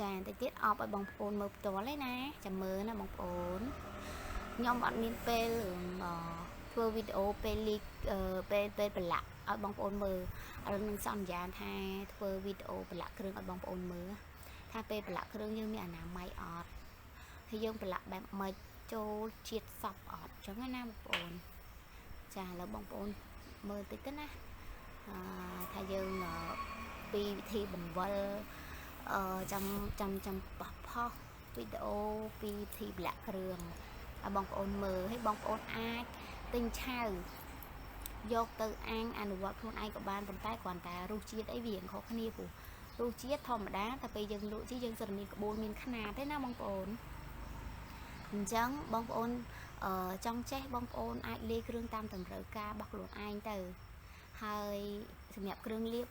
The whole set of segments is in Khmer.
ចាតិចទៀតអបឲ្យបងប្អូនមើលផ្ទាល់ឯណាចាំមើលណាបងប្អូនខ្ញុំអត់មានពេលធ្វើវីដេអូពេលលីកពេលប្រឡាក់ឲ្យបងប្អូនមើលឥឡូវនឹងសន្យាថាធ្វើវីដេអូប្រឡាក់គ្រឿងឲ្យបងប្អូនមើលថាពេលប្រឡាក់គ្រឿងយើងមានអនាម័យអត់ហើយយើងប្រឡាក់បែបម៉េចចូលជាតិសពអត់ចឹងណាបងប្អូនចាឥឡូវបងប្អូនមើលតិចទៅណាថាយើងពីវិធីបង្វិលចាំចាំចាំបោះផុសវីដេអូពីវិធីប្រឡាក់គ្រឿងឲ្យបងប្អូនមើលហើយបងប្អូនអាចទិញឆៅយកទៅអាំងអនុវត្តខ្លួនឯងក៏បានប៉ុន្តែគ្រាន់តែរសជាតិអីវាខុសគ្នាព្រោះរសជាតិធម្មតាតែពេលយើងលក់ជីយើងសិតតែមានក្បួនមានខ្នាតទេណាបងប្អូនអញ្ចឹងបងប្អូនចង់ចេះបងប្អូនអាចលាយគ្រឿងតាមតម្រូវការរបស់ខ្លួនឯងទៅហើយសម្រាប់គ្រឿងលាប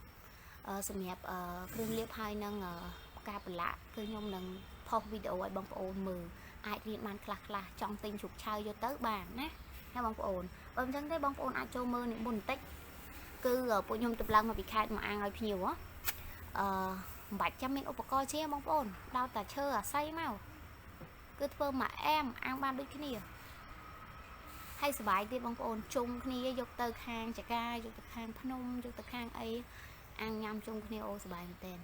សម្រាប់គ្រឿងលាបហើយនឹងការប្រឡាក់គឺខ្ញុំនឹងផុសវីដេអូឲ្យបងប្អូនមើលអាចរៀនបានខ្លះខ្លះចង់ទិញជ្រូកឆៅយកទៅបានណាណាបងប្អូនបើមិនចឹងទេបងប្អូនអាចចូលមើលនេះមុនបន្តិចគឺពួកខ្ញុំទៅឡើងមកពីខេត្តមកអាំងឲ្យភ្ញៀវមិនបាច់ចាំមានឧបករណ៍ជាបងប្អូនដោតតែឈើអាស័យមកគឺធ្វើមកអែមអាំងបានដូចគ្នាហើយសុបាយទៀតបងប្អូនជុំគ្នាយកទៅខាងចកាយកទៅខាងភ្នំយកទៅខាងអីអាំងញ៉ាំជុំគ្នាអូសុបាយមែនទែន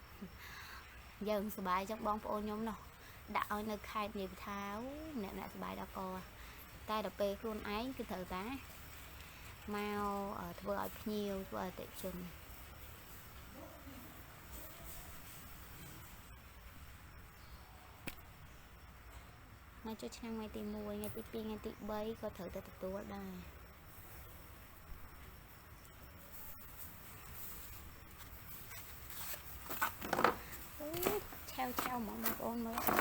យើងសុបាយចឹងបងប្អូនខ្ញុំនោះដាក់ឲ្យនៅខេត្តនិយាយថាម្នាក់ម្នាក់សុបាយដល់កតែដល់ពេលខ្លួនឯងគឺត្រូវតាមកធ្វើឲ្យភ្ញៀវធ្វើឲ្យអតិថិជនថ្ងៃចូលឆ្នាំថ្ងៃទី1ថ្ងៃទី2ថ្ងៃទី3ក៏ត្រូវតែទទួលដែរឆាវឆាវហ្មងបងប្អូនមើល